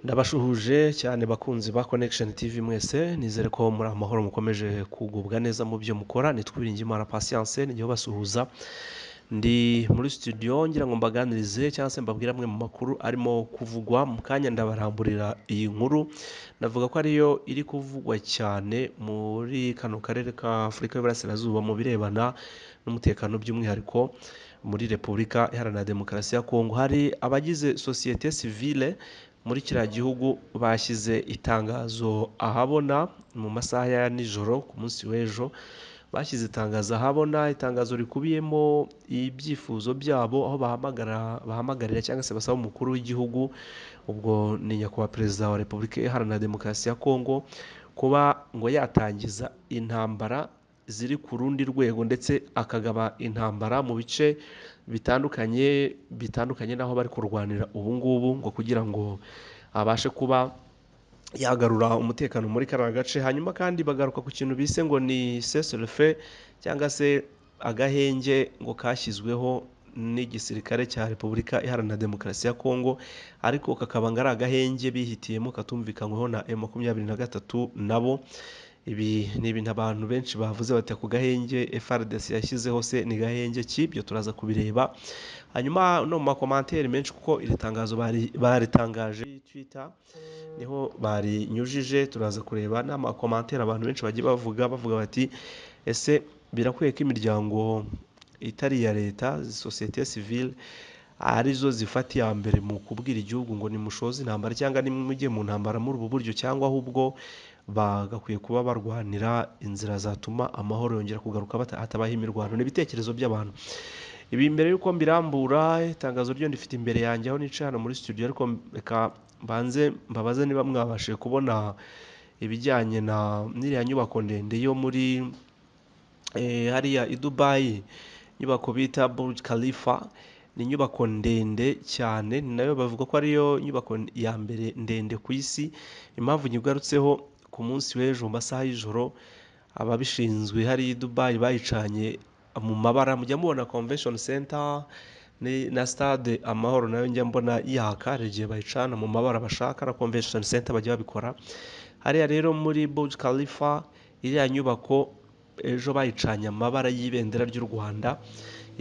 Ndabashuhuje cyane bakunzi ba Connection TV mwese, nizere ko muri amahoro mukomeje kugubwa neza mu byo mukora. Nitwa Uwiringiyimana Patience, nijye ubasuhuza. Ndi muri studio ngira ngo mbaganirize cyangwa se mbabwire amwe mu makuru arimo kuvugwa. Mu kanya ndabaramburira iyi nkuru, navuga ko ariyo iri kuvugwa cyane muri kano karere ka Afurika y'Iburasirazuba mu birebana n'umutekano, by'umwihariko muri Repubulika Iharanira Demokarasi ya Kongo. Hari abagize sosiyete sivile muri kiriya gihugu bashyize itangazo ahabona mu masaha ya nijoro ku munsi w'ejo. Bashyize itangazo ahabona, itangazo rikubiyemo ibyifuzo byabo, aho bahamagara bahamagarira cyangwa se basaba umukuru w'igihugu, ubwo ni nyakubahwa perezida wa Repubulika Iharanira Demokarasi ya Kongo, kuba ngo yatangiza intambara ziri ku rundi rwego, ndetse akagaba intambara mu bice bitandukanye bitandukanye n'aho bari kurwanira ubu ngubu, ngo kugira ngo abashe kuba yagarura umutekano muri kariya gace. Hanyuma kandi bagaruka ku kintu bise ngo ni cessez-le-feu cyangwa se agahenge ngo kashyizweho n'igisirikare cya Repubulika Iharanira Demokarasi ya Kongo, ariko kakaba ngo ari agahenge bihitiyemo katumvikanyweho na M23 nabo. Ibi ni ibintu abantu benshi bavuze bati ako gahenge FARDC yashyizeho se ni gahenge ki? Ibyo turaza kubireba. Hanyuma no mu makomanteri menshi, kuko iri tangazo baritangaje kuri Twitter niho barinyujije, turaza kureba n'amakomanteri abantu benshi bagiye bavuga bati ese birakwiye ko imiryango itari iya leta, sosiyete sivile, arizo zifata iya mbere mu kubwira igihugu ngo nimushoze intambara cyangwa nimujye mu ntambara muri ubu buryo, cyangwa ahubwo bagakwiye kuba barwanira inzira zatuma amahoro yongera kugaruka hatabaho imirwano. Ni ibitekerezo by'abantu. Ibi mbere y'uko mbirambura, itangazo ryo ndifite imbere yanjye aho nicaye hano muri studio, ariko reka mbanze mbabaze niba mwabashije kubona ibijyanye na n'iriya nyubako ndende yo muri hariya i Dubai, inyubako bita Burj Khalifa. Ni inyubako ndende cyane, ni nayo bavuga ko ariyo nyubako ya mbere ndende ku isi. Impamvu nyigarutseho, ku munsi w'ejo mu masaha y'ijoro ababishinzwe hariya i Dubai bayicanye mu mabara. Mujya mubona Convention Center na Stade Amahoro nayo njya mbona yaka, hari igihe bayicana mu mabara bashaka, na Convention Center bajya babikora. Hariya rero muri Burj Khalifa, iriya nyubako ejo bayicanye amabara y'ibendera ry'u Rwanda.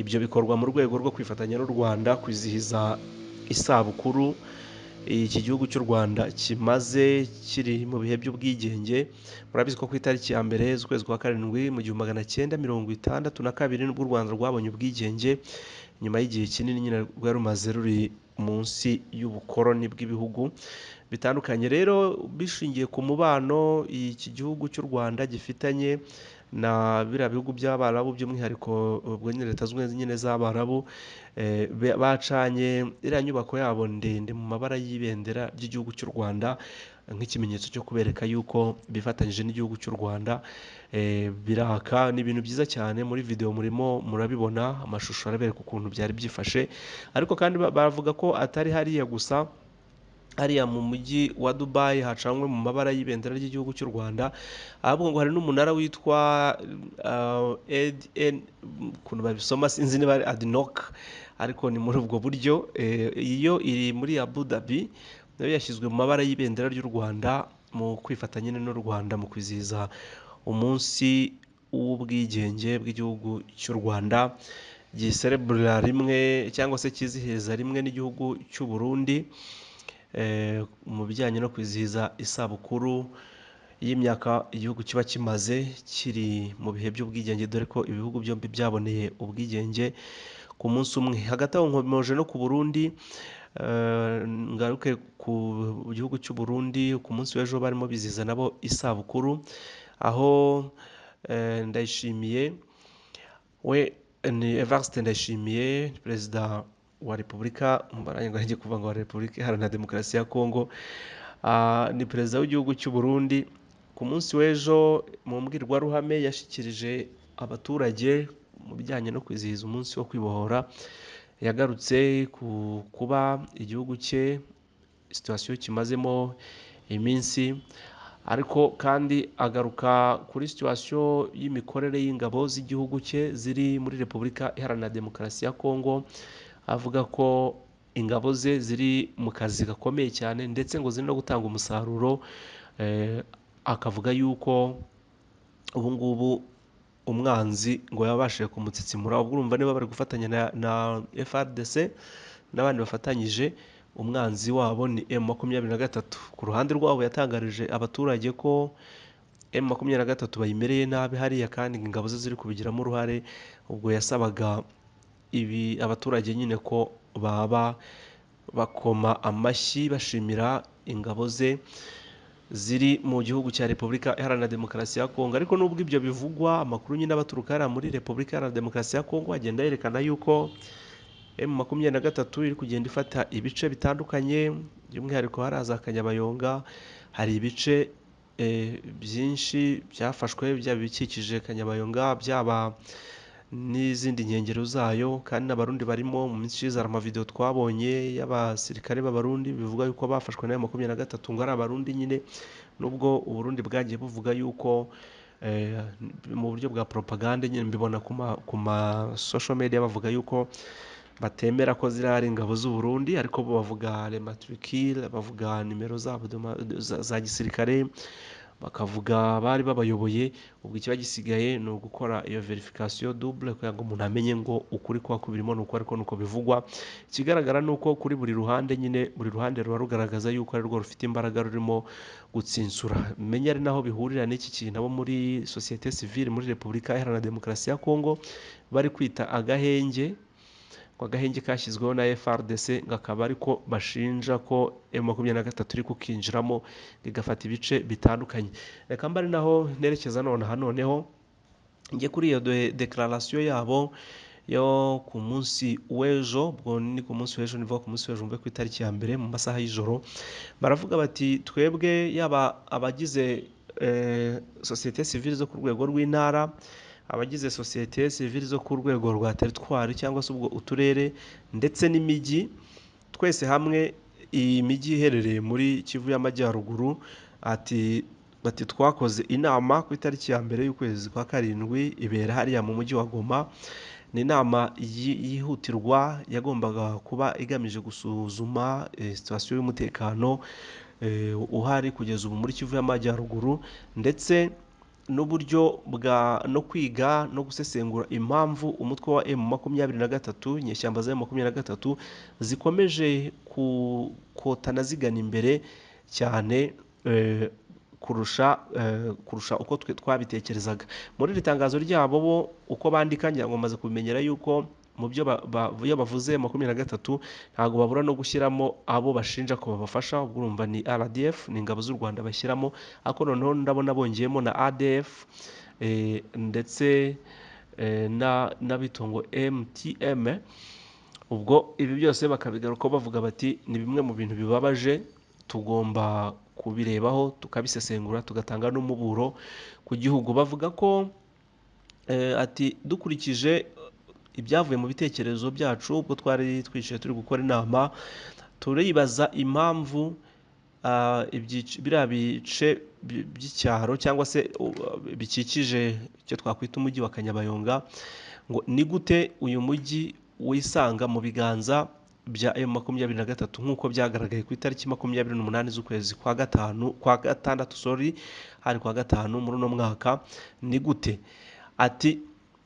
Ibyo bikorwa mu rwego rwo kwifatanya n'u Rwanda kwizihiza isabukuru iki gihugu cy'u Rwanda kimaze kiri mu bihe by'ubwigenge. Murabizi ko ku itariki ya 1 z'ukwezi kwa 7 mu 1962 nibwo u Rwanda rwabonye ubwigenge, nyuma y'igihe kinini nyine rwari rumaze ruri munsi y'ubukoroni bw'ibihugu bitandukanye. Rero bishingiye ku mubano iki gihugu cy'u Rwanda gifitanye na biriya bihugu by'Abarabu, by'umwihariko ubwo nyine Leta Zunze Ubumwe nyine z'Abarabu, bacanye iriya nyubako yabo ndende mu mabara y'ibendera ry'igihugu cy'u Rwanda nk'ikimenyetso cyo kubereka yuko bifatanyije n'igihugu cy'u Rwanda. Biraka, ni ibintu byiza cyane. Muri video murimo murabibona, amashusho arabereka ukuntu byari byifashe. Ariko kandi bavuga ko atari hariya gusa, hariya mu mujyi wa Dubai hacanwe mu mabara y'ibendera ry'igihugu cy'u Rwanda, ahubwo ngo hari n'umunara witwa Ed, ukuntu babisoma sinzi niba ari Adnoc, ariko ni muri ubwo buryo. Iyo iri muri Abu Dhabi nayo yashyizwe mu mabara y'ibendera ry'u Rwanda mu kwifatanya n'u Rwanda mu kwizihiza umunsi w'ubwigenge bw'igihugu cy'u Rwanda, giserebura rimwe cyangwa se cyizihiriza rimwe n'igihugu cy'u Burundi mu bijyanye no kwizihiza isabukuru y'imyaka igihugu kiba kimaze kiri mu bihe by'ubwigenge, dore ko ibihugu byombi byaboneye ubwigenge ku munsi umwe. Hagati aho nkomeje no ku Burundi, ngaruke ku gihugu cy'u Burundi. Ku munsi w'ejo barimo bizihiza nabo isabukuru, aho Ndayishimiye, we ni Evariste Ndayishimiye, perezida wa Repubulika, ngiye kuvuga ngo wa Repubulika Iharanira Demokarasi ya Kongo, ni perezida w'igihugu cy'u Burundi. Ku munsi w'ejo mu mbwirwaruhame yashyikirije abaturage mu bijyanye no kwizihiza umunsi wo kwibohora, yagarutse ku kuba igihugu cye situwasiyo kimazemo iminsi, ariko kandi agaruka kuri situwasiyo y'imikorere y'ingabo z'igihugu cye ziri muri Repubulika Iharanira Demokarasi ya Kongo, avuga ko ingabo ze ziri mu kazi gakomeye cyane, ndetse ngo ziri no gutanga umusaruro. Akavuga yuko ubu ngubu umwanzi ngo yabashije kumutsitsimura. Ubwo urumva niba bari gufatanya na FARDC n'abandi bafatanyije, umwanzi wabo ni M23. Ku ruhande rwabo yatangarije abaturage ko M23 bayimereye nabi hariya, kandi ingabo ze ziri kubigiramo uruhare. Ubwo yasabaga ibi abaturage nyine ko baba bakoma amashyi bashimira ingabo ze ziri mu gihugu cya Repubulika Iharanira Demokarasi ya Kongo. Ariko nubwo ibyo bivugwa, amakuru nyine abaturuka hariya muri Repubulika Iharanira Demokarasi ya Kongo agenda yerekana yuko M23 iri kugenda ifata ibice bitandukanye, by'umwihariko hariya za Kanyabayonga hari ibice byinshi byafashwe, byaba ibikikije Kanyabayonga, byaba n'izindi nkengero zayo, kandi n'Abarundi barimo. Mu minsi ishize hari amavideo twabonye y'abasirikare b'Abarundi bivuga yuko bafashwe na M23 ngo ari Abarundi nyine, nubwo Uburundi bwagiye buvuga yuko mu buryo bwa propagande nyine, mbibona ku ma social media bavuga yuko batemera ko ziriya ari ingabo z'u Burundi, ariko bo bavuga les matricules, bavuga nimero zabo za gisirikare, bakavuga bari babayoboye. Ubwo ikiba gisigaye ni ugukora iyo verification double kugira ngo umuntu amenye ngo ukuri kwa kubirimo ni uko, ariko nuko bivugwa. Ikigaragara ni uko kuri buri ruhande nyine, buri ruhande ruba rugaragaza yuko ari rwo rufite imbaraga rurimo gutsinsura. Menya ari naho bihurira n'iki kintu abo muri société civile muri Repubulika Iharanira Demokarasi ya Kongo bari kwita agahenge, ngo agahenge kashyizweho na FARDC, ngo akaba ariko bashinja ko M23 iri kukinjiramo igafata ibice bitandukanye. Reka mbe ari naho nerekeza nonaha, noneho njye kuri iyo declaration yabo yo ku munsi w'ejo. Ubwo ni ku munsi w'ejo, nivuga ku munsi w'ejo mve ku itariki ya 1 mu masaha y'ijoro, baravuga bati twebwe yaba abagize société civile zo ku rwego rw'intara, abagize société civile zo ku rwego rwa teritwari cyangwa se ubwo uturere ndetse n'imijyi, twese hamwe iyi mijyi iherereye muri Kivu y'Amajyaruguru, ati bati twakoze inama ku itariki ya 1 y'ukwezi kwa 7, ibera hariya mu mujyi wa Goma. Ni inama yihutirwa yagombaga kuba igamije gusuzuma situation y'umutekano uhari kugeza ubu muri Kivu y'Amajyaruguru, ndetse n'uburyo bwa no kwiga no gusesengura impamvu umutwe wa M23, inyeshyamba za M23 zikomeje kotana zigana imbere cyane kurusha uko twe twabitekerezaga. Muri iri tangazo ryabo bo uko bandika, ngira ngo bamaze kubimenyera yuko mu byo iyo bavuze 23 ntabwo babura no gushyiramo abo bashinja ko babafasha. Ubwo urumva ni RDF, ni ingabo z'u Rwanda bashyiramo, ariko noneho ndabona bongeyemo na ADF ndetse n'abitongo MTM. Ubwo ibi byose bakabigarukaho bavuga bati ni bimwe mu bintu bibabaje, tugomba kubirebaho tukabisesengura tugatanga n'umuburo ku gihugu. Bavuga ko ati dukurikije ibyavuye mu bitekerezo byacu ubwo twari twicaye turi gukora inama, turibaza impamvu biriya bice by'icyaro cyangwa se bikikije icyo twakwita umujyi wa Kanyabayonga, ngo ni gute uyu mujyi wisanga mu biganza bya M23 nk'uko byagaragaye ku itariki 28 z'ukwezi kwa gatanu, kwa gatandatu, sorry, hari kwa gatanu muri uno mwaka. Ni gute? Ati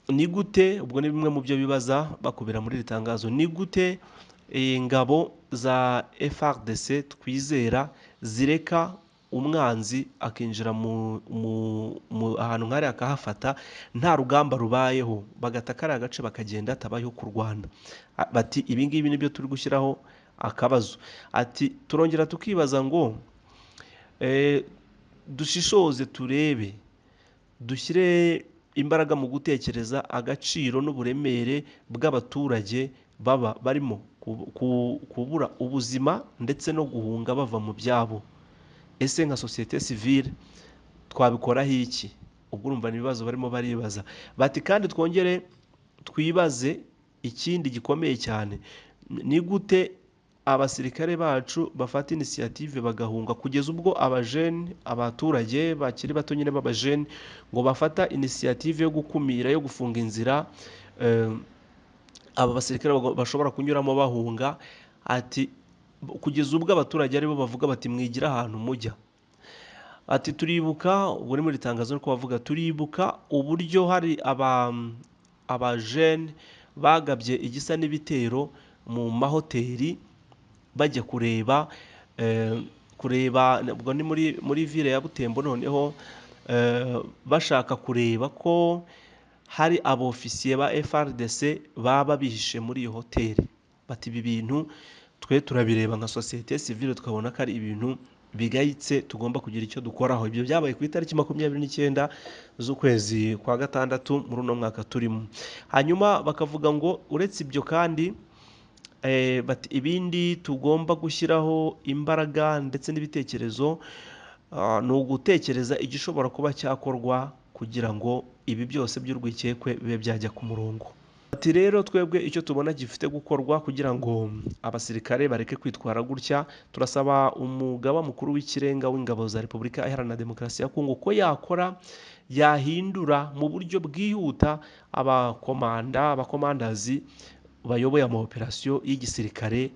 ni gute? Ubwo ni bimwe mu byo bibaza bakubira muri iri tangazo. Ni gute ingabo za FARDC twizera zireka umwanzi akinjira mu ahantu nk'hariya akahafata nta rugamba rubayeho, bagata kariya gace bakagenda hatabayeho kurwana? Bati ibi ngibi nibyo turi gushyiraho akabazo. Ati turongera tukibaza ngo dushishoze turebe, dushyire imbaraga mu gutekereza agaciro n'uburemere bw'abaturage baba barimo kubura ubuzima ndetse no guhunga bava mu byabo. Ese nka société civile twabikoraho iki? Ubwo urumva ni ibibazo barimo baribaza. Bati kandi twongere twibaze ikindi gikomeye cyane, ni gute abasirikare bacu bafata initiative bagahunga kugeza ubwo abajene, abaturage bakiri bato nyine b'abajene, ngo bafata initiative yo gukumira, yo gufunga inzira aba basirikare bashobora kunyuramo bahunga. Ati kugeza ubwo abaturage aribo bavuga bati mwigira ahantu mujya. Ati turibuka, ubwo ni muri tangazo ariko bavuga turibuka uburyo hari abajene bagabye igisa n'ibitero mu mahoteli bajya kureba kureba, ubwo ni muri ville ya Butembo, noneho bashaka kureba ko hari abofisiye ba FARDC baba bihishe muri iyo hoteli. Bati ibi bintu twe turabireba nka sosiyete sivile tukabona ko ari ibintu bigayitse, tugomba kugira icyo dukoraho. Ibyo byabaye ku itariki 29 z'ukwezi kwa gatandatu muri uno mwaka turimo. Hanyuma bakavuga ngo uretse ibyo kandi bati ibindi tugomba gushyiraho imbaraga ndetse n'ibitekerezo, ni ugutekereza igishobora kuba cyakorwa kugira ngo ibi byose by'urwikekwe bibe byajya ku murongo. Ati rero twebwe icyo tubona gifite gukorwa kugira ngo abasirikare bareke kwitwara gutya, turasaba umugaba mukuru w'ikirenga w'ingabo za Repubulika Iharanira Demokarasi ya Kongo ko yakora, yahindura mu buryo bwihuta abakomanda, abakomandazi bayoboye ama operasiyo y'igisirikare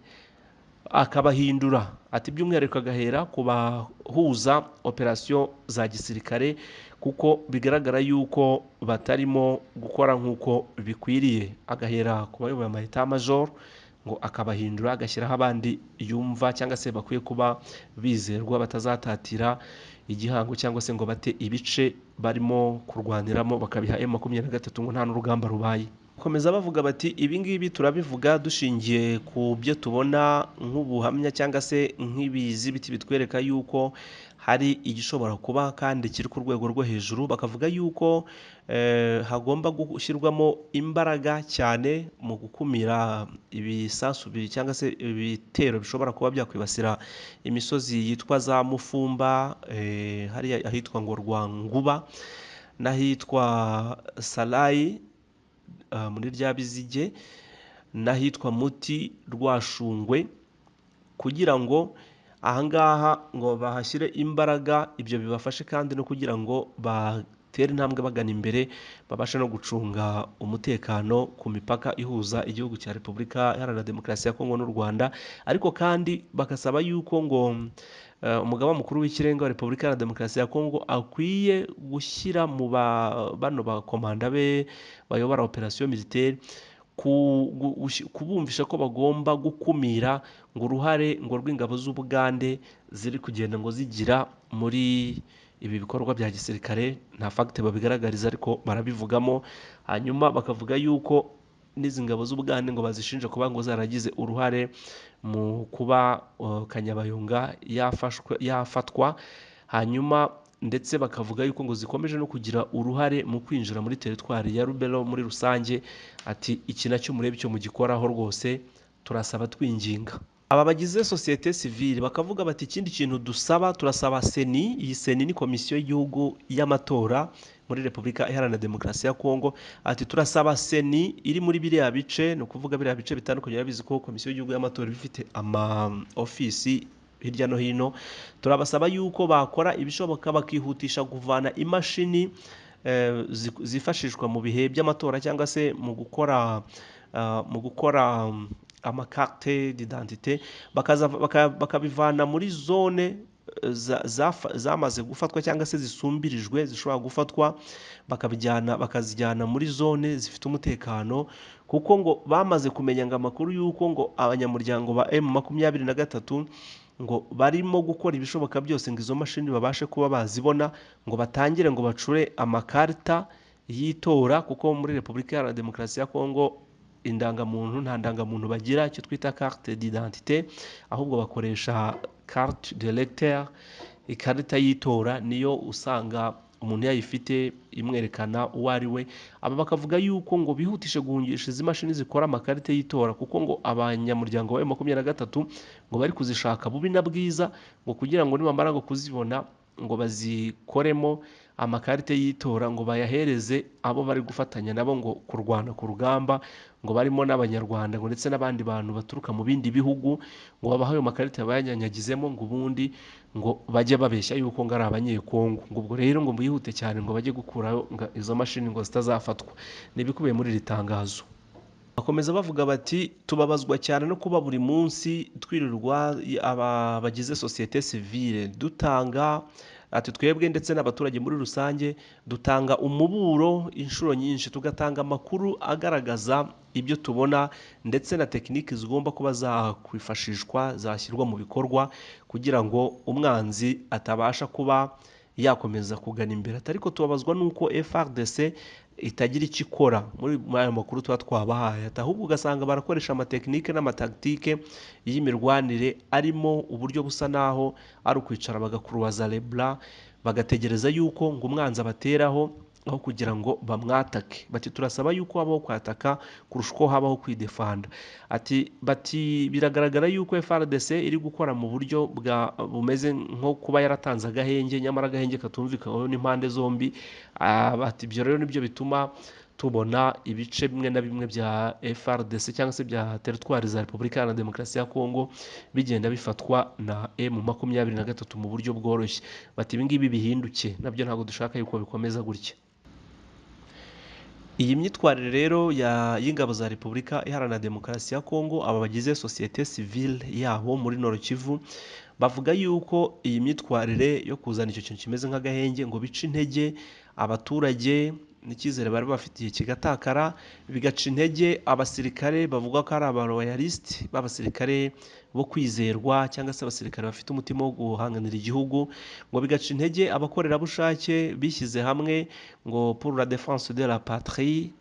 akabahindura. Ati by'umwihariko agahera ku bahuza operasiyo za gisirikare, kuko bigaragara yuko batarimo gukora nk'uko bikwiriye. Agahera ku bayoboye ama etat major ngo akabahindura, agashyiraho abandi yumva cyangwa se bakwiye kuba bizerwa, batazatatira igihango cyangwa se ngo bate ibice barimo kurwaniramo bakabiha M23 ngo nta n'urugamba rubaye. Bakomeza bavuga bati ibi ngibi turabivuga dushingiye ku byo tubona nk'ubuhamya cyangwa se nk'ibizibiti bitwereka yuko hari igishobora kuba kandi kiri ku rwego rwo hejuru. Bakavuga yuko hagomba gushyirwamo imbaraga cyane mu gukumira ibisasu cyangwa se ibitero bishobora kuba byakwibasira imisozi yitwa za Mufumba, hariya ahitwa ngo Rwanguba n'ahitwa Salayi muri rya Bizige n'ahitwa Muti Rwashungwe, kugira ngo ahangaha ngo bahashyire imbaraga, ibyo bibafashe kandi no kugira ngo batere intambwe bagana imbere, babashe no gucunga umutekano ku mipaka ihuza igihugu cya Repubulika Iharanira Demokarasi ya Kongo n'u Rwanda. Ariko kandi bagasaba yuko ngo umugaba mukuru w'ikirenga wa Repubulika Iharanira Demokarasi ya Kongo akwiye gushyira mu bano bakomanda be bayobora operasiyo militaire kubumvisha ko bagomba gukumira ngo uruhare ngo rw'ingabo z'Ubugande ziri kugenda ngo zigira muri ibi bikorwa bya gisirikare. Nta fagite babigaragariza ariko barabivugamo. Hanyuma bakavuga yuko n'izi ngabo z'Ubugande ngo bazishinja kuba ngo zaragize uruhare mu kuba Kanyabayonga yafatwa, hanyuma ndetse bakavuga yuko ngo zikomeje no kugira uruhare mu kwinjira muri teritwari ya Rubero muri rusange. Ati iki nacyo murebe icyo mugikoraho rwose, turasaba twinginga. Aba bagize sosiyete sivile bakavuga bati ikindi kintu dusaba, turasaba seni, iyi seni ni komisiyo y'igihugu y'amatora muri Repubulika Iharanira Demokarasi ya Kongo. Ati turasaba seni iri muri biriya bice, ni ukuvuga biriya bice bitandukanye, urabizi ko komisiyo y'igihugu y'amatora iba ifite ama ofisi hirya no hino. Turabasaba yuko bakora ibishoboka bakihutisha kuvana imashini zifashishwa mu bihe by'amatora cyangwa se mu gukora amakarte d'identité, bakabivana muri zone zamaze gufatwa cyangwa se zisumbirijwe zishobora gufatwa, bakazijyana muri zone zifite umutekano, kuko ngo bamaze kumenya ngo amakuru y'uko ngo abanyamuryango ba M23 ngo barimo gukora ibishoboka byose ngo izo mashini babashe kuba bazibona, ngo batangire ngo bacure amakarita y'itora, kuko muri Repubulika Iharanira Demokarasi ya Kongo indangamuntu nta ndangamuntu bagira, icyo twita carte d'identité, ahubwo bakoresha carte d'électeur, ikarita y'itora niyo usanga umuntu yayifite imwerekana uwo ari we. Aba bakavuga yuko ngo bihutishe guhungisha izi mashini zikora amakarita y'itora, kuko ngo abanyamuryango ba M23 ngo bari kuzishaka bubi na bwiza, ngo kugira ngo nibamara ngo kuzibona ngo bazikoremo amakarita y'itora ngo bayahereze abo bari gufatanya nabo ngo kurwana ku rugamba, ngo barimo n'abanyarwanda ngo ndetse n'abandi bantu baturuka mu bindi bihugu, ngo babahe ayo makarita bayanyanyagizemo, ngo ubundi ngo bajye babeshya yuko ngo ari abanyekongo. Ngo ubwo rero ngo mwihute cyane ngo bajye gukuraho izo mashini ngo zitazafatwa. Ni ibikubiye muri iri tangazo. Bakomeza bavuga bati tubabazwa cyane no kuba buri munsi twirirwa aba bagize sosiyete sivile dutanga, ati twebwe ndetse n'abaturage muri rusange dutanga umuburo inshuro nyinshi, tugatanga amakuru agaragaza ibyo tubona ndetse na tekiniki zigomba kuba zakwifashishwa zashyirwa mu bikorwa kugira ngo umwanzi atabasha kuba yakomeza kugana imbere. Ariko tubabazwa n'uko FARDC itagira icyo ikora muri ayo makuru tuba twabahaye, ahubwo ugasanga barakoresha amatekinike n'amataktike y'imirwanire arimo uburyo busa naho ari ukwicara bagakuruwaza lebra, bagategereza yuko ngo umwanzi abateraho aho kugira ngo bamwatake. Bati turasaba yuko habaho kwataka kurusha uko habaho kwidefanda. Ati bati biragaragara yuko FARDC iri gukora mu buryo bwa bumeze nko kuba yaratanze agahenge, nyamara agahenge katumvikanyweho n'impande zombi. Bati ibyo rero nibyo bituma tubona ibice bimwe na bimwe bya FARDC cyangwa se bya teritwari za Repubulika Iharanira Demokarasi ya Kongo bigenda bifatwa na M23 mu buryo bworoshye. Bati ibi ngibi bihinduke, nabyo ntabwo dushaka yuko bikomeza gutya. Iyi myitwarire rero y'ingabo za Repubulika Iharanira Demokarasi ya Kongo, aba bagize sosiyete sivile yabo muri Nord Kivu bavuga yuko iyi myitwarire yo kuzana icyo kintu kimeze nk'agahenge ngo bice intege abaturage n'icyizere bari bafitiye kigatakara, bigaca intege abasirikare bavuga ko ari abaroyalisite b'abasirikare bo kwizerwa cyangwa se abasirikare bafite umutima wo guhanganira igihugu, ngo bigaca intege abakorerabushake bishyize hamwe ngo pour la défense de la patrie.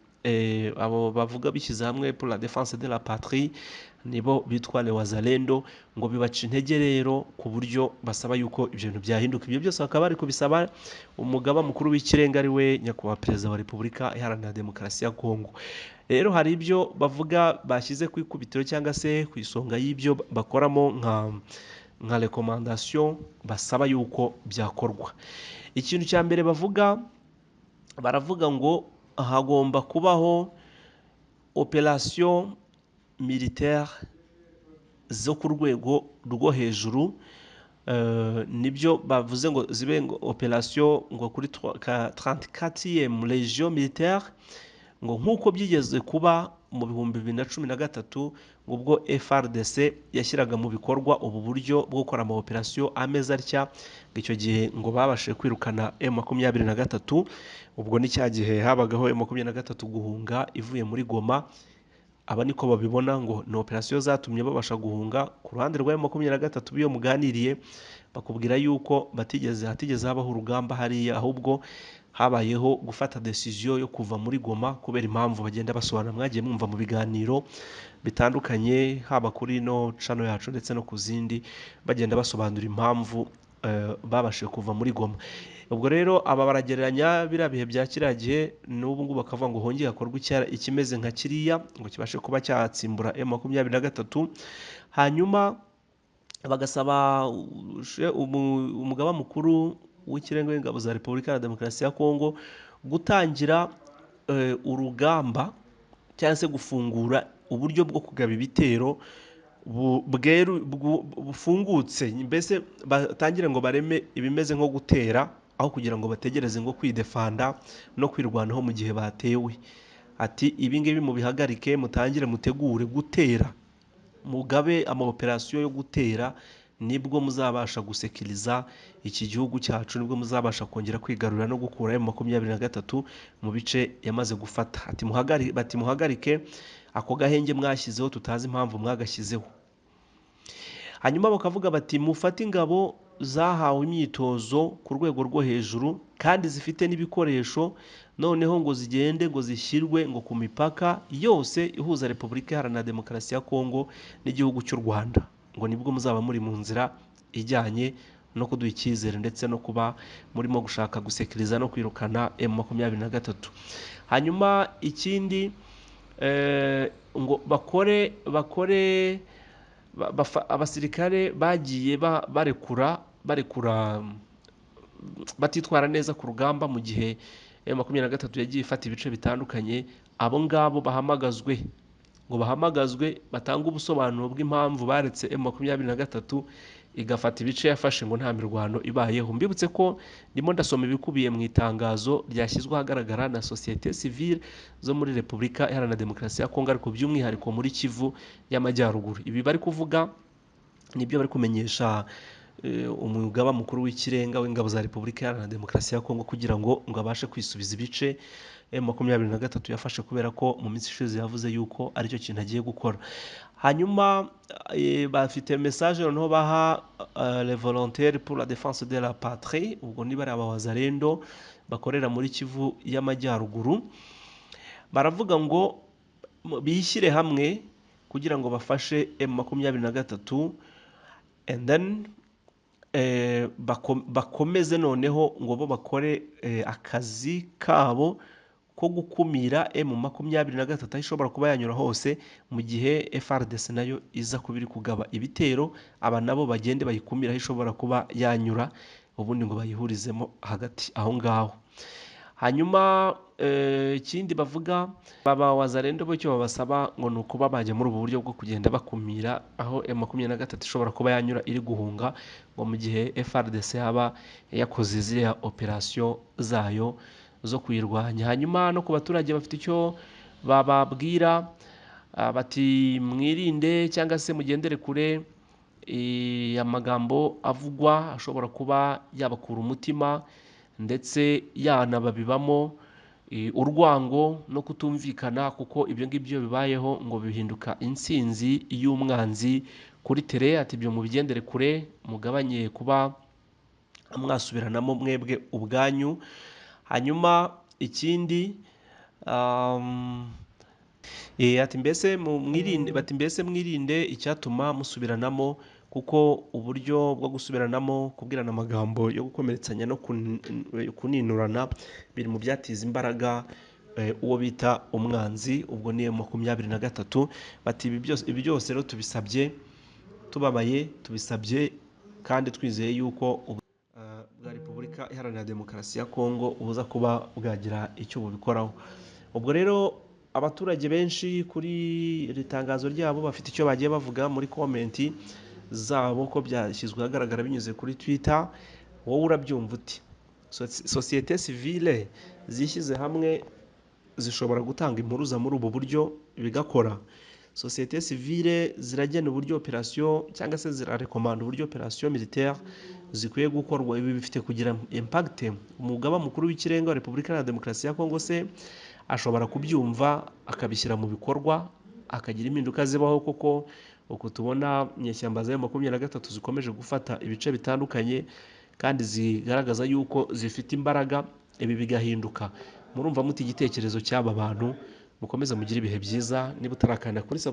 Abo bavuga bishyize hamwe pour la défense de la patrie nibo bitwa les wazalendo, ngo bibaca intege rero ku buryo basaba yuko ibyo bintu byahinduka. Ibyo byose bakaba bari kubisaba umugaba mukuru w'ikirenga ari we nyakubahwa perezida wa Repubulika Iharanira Demokarasi ya Kongo. Rero hari ibyo bavuga bashyize ku ikubitiro cyangwa se ku isonga y'ibyo bakoramo nka recommandation basaba yuko byakorwa. Ikintu cya mbere bavuga, baravuga ngo hagomba kubaho operation militaire zo ku rwego rwo hejuru. Nibyo bavuze ngo zibe ngo operation ngo kuri 34e Legion militaire, ngo nk'uko byigeze kuba mu 2013 ubwo FARDC yashyiraga mu bikorwa ubu buryo bwo gukora ama operation ameze atya, icyo gihe ngo babashije kwirukana M23. Ubwo ni cya gihe habagaho M23 guhunga ivuye muri Goma. Aba niko babibona ngo ni operation zatumye babasha guhunga. Ku ruhande rwa M23 iyo muganiriye bakubwira yuko hatigeze habaho urugamba hariya, ahubwo habayeho gufata decision yo kuva muri Goma kubera impamvu bagenda basobanura, mwagiye mwumva mu biganiro bitandukanye haba kuri ino channel yacu ndetse no ku zindi, bagenda basobanura impamvu babashije kuva muri Goma. Ubwo rero aba baragereranya biriya bihe bya kiriya gihe n'ubu ngubu, bakavuga ngo hongere hakorwe ikimeze nka kiriya ngo kibashe kuba cyatsimbura M23. Hanyuma bagasaba umugaba mukuru w'ikirenga w'ingabo za Repubulika ya Demokarasi ya Kongo gutangira urugamba cyangwa se gufungura uburyo bwo kugaba ibitero bufungutse, mbese batangire ngo bareme ibimeze nko gutera aho kugira ngo bategereze ngo kwidefanda no kwirwanaho mu gihe batewe. Ati ibi ngibi mubihagarike, mutangire mutegure gutera, mugabe ama operation yo gutera, nibwo muzabasha gusekiriza iki gihugu cyacu, nibwo muzabasha kongera kwigarurira no gukura M23 mu bice yamaze gufata. Ati bati muhagarike ako gahenge mwashyizeho tutazi impamvu mwagashyizeho. Hanyuma bakavuga bati mufate ingabo zahawe imyitozo ku rwego rwo hejuru kandi zifite n'ibikoresho, noneho ngo zigende ngo zishyirwe ngo ku mipaka yose ihuza Repubulika Iharanira Demokarasi ya Kongo n'igihugu cy'u Rwanda, ngo nibwo muzaba muri mu nzira ijyanye no kuduha icyizere ndetse no kuba murimo gushaka gusekiriza no kwirukana M23. Hanyuma ikindi ngo bakore abasirikare bagiye barekura batitwara neza ku rugamba mu gihe M23 yagiye ifata ibice bitandukanye, abo ngabo bahamagazwe ngo bahamagazwe batange ubusobanuro bw'impamvu baretse M23 Igafata ibice yafashe ngo nta mirwano ibayeho. Mbibutse ko ndimo ndasoma ibikubiye mu itangazo ryashyizwe ahagaragara na sosiyete sivile zo muri Repubulika Iharanira Demokarasi ya Kongo, ariko by'umwihariko muri Kivu y'Amajyaruguru. Ibi bari kuvuga nibyo bari kumenyesha umugaba mukuru w'ikirenga w'ingabo za Repubulika Iharanira Demokarasi ya Kongo, kugira ngo abashe kwisubiza ibice M23 yafashe, kubera ko mu minsi ishize yavuze yuko aricyo kintu agiye gukora. Hanyuma bafite message noneho baha les volontaires pour la défense de la patrie, ubwo niba ari abawazalendo bakorera muri Kivu y'Amajyaruguru. Baravuga ngo bishyire hamwe kugira ngo bafashe M23, and then bakomeze noneho ngo bo bakore akazi kabo ko gukumira M23 aho ishobora kuba yanyura hose, mu gihe FARDC nayo iza kuba iri kugaba ibitero. Aba nabo bagende bayikumira aho ishobora kuba yanyura, ubundi ngo bayihurizemo hagati aho ngaho. Hanyuma ikindi bavuga, baba wazalendo bo, icyo babasaba ngo ni ukuba bajya muri ubu buryo bwo kugenda bakumira aho M23 ishobora kuba yanyura iri guhunga, ngo mu gihe FARDC yaba yakoze ziriya operasiyo zayo zo kuyirwanya. Hanyuma no ku baturage bafite icyo bababwira, bati mwirinde cyangwa se mugendere kure amagambo avugwa ashobora kuba yabakura umutima, ndetse yanababibamo urwango no kutumvikana, kuko ibyo ngibyo bibayeho ngo bihinduka intsinzi y'umwanzi kuri terrain. Ati ibyo mubigendere kure, mugabanye kuba mwasubiranamo mwebwe ubwanyu. Hanyuma ikindi, ati mbese mwirinde, bati mbese mwirinde icyatuma musubiranamo, kuko uburyo bwo gusubiranamo, kubwirana amagambo yo gukomeretsanya no kuninurana biri mu byatiza imbaraga uwo bita umwanzi, ubwo ni 23. Bati ibi byose rero tubisabye tubabaye, tubisabye kandi twizeye yuko bwa Repubulika Iharanira Demokarasi ya Kongo buza kuba bwagira icyo bubikoraho. Ubwo rero abaturage benshi kuri iri tangazo ryabo bafite icyo bagiye bavuga muri comment zabo, ko byashyizwe ahagaragara binyuze kuri Twitter. Wowe urabyumva uti sosiyete sivile zishyize hamwe zishobora gutanga impuruza muri ubu buryo bigakora? Sosiyete sivile ziragena uburyo operasiyo, cyangwa se zirarekomanda uburyo operasiyo militaire zikwiye gukorwa? Ibi bifite kugira impact? Umugaba mukuru w'ikirenga wa Repubulika Iharanira Demokarasi ya Kongo se ashobora kubyumva akabishyira mu bikorwa, akagira impinduka zibaho? Koko uku tubona inyeshyamba za 23 zikomeje gufata ibice bitandukanye kandi zigaragaza yuko zifite imbaraga, ibi bigahinduka? Murumva muti igitekerezo cy'aba bantu? Mukomeze mugire ibihe byiza. Niba utarakanda kuri subscribe.